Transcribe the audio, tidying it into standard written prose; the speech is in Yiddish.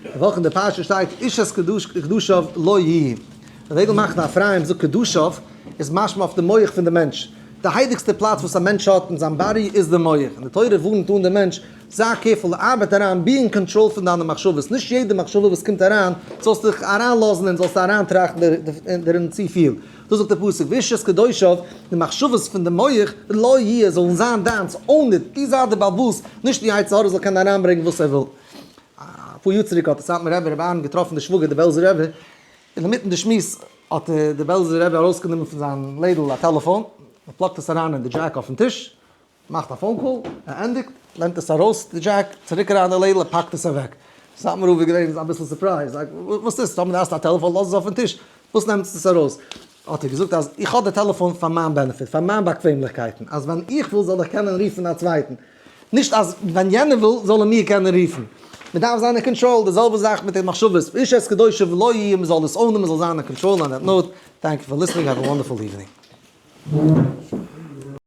די וואך אין די פרשה שטייט איש את קדשיו לו יהיו. די דגל מחנה אפרים זאגט קדשיו איז משמע אויף די מח פון די מענטש. די הייליגסטע פלאץ וואס א מענטש האט אין זיין body איז די מח. און די תורה ווארנט אן די מענטש, זיי careful, ארבעט אריין, be אין control פון דיינע מחשבות. נישט יעדע מחשבה וואס קומט אריין זאלסטו דיך אריינלאזן און זאלסטו אריינטראכטן דערין צופיל. דאס זאגט דער פסוק ואיש את קדשיו, די מחשבות פון די מח, לו יהיו, זאלן זיין דיינס, own it, דו זיי די בעל הבית, נישט די יצר הרע זאל קענען אריינברענגען וואס ער וויל. אפאר יאר צוריק האט די סאטמאר רבי רבי אהרן געטראפן די שוואגער די בעלזער רבי, און אינמיטן די שמועס האט די בעלזער רבי ארויסגענומען פון זיין לעדל א טעלעפאן, ער plug ט עס אריין אין די jack אויפן טיש, מאכט א phone call, ער ענדיגט, נעמט עס ארויס די jack, צוריק אריין אין די לעדל, ער פאקט עס אוועק. סאטמאר רב איז געווען אביסל surprised, like וואס איז, טאמער דו האסט א טעלעפאן לאז עס אויפן טיש, וואס נעמסטו עס ארויס? האט ער געזאגט אז איך האב די טעלעפאן פאר מיין benefit, פאר מיין באקוועמליכקייטן, אז ווען איך וויל זאל איך קענען רופן א צווייטן, נישט אז ווען יענער וויל זאל ער מיר קענען רופן. מען דארף זיין אין קאנטראל, די זעלבע זאך מיט די מחשבות, איש את קדושיו לו יהיו, מען זאל עס own ען, מען זאל זיין אין control, on that note, thank you for listening, have a wonderful evening.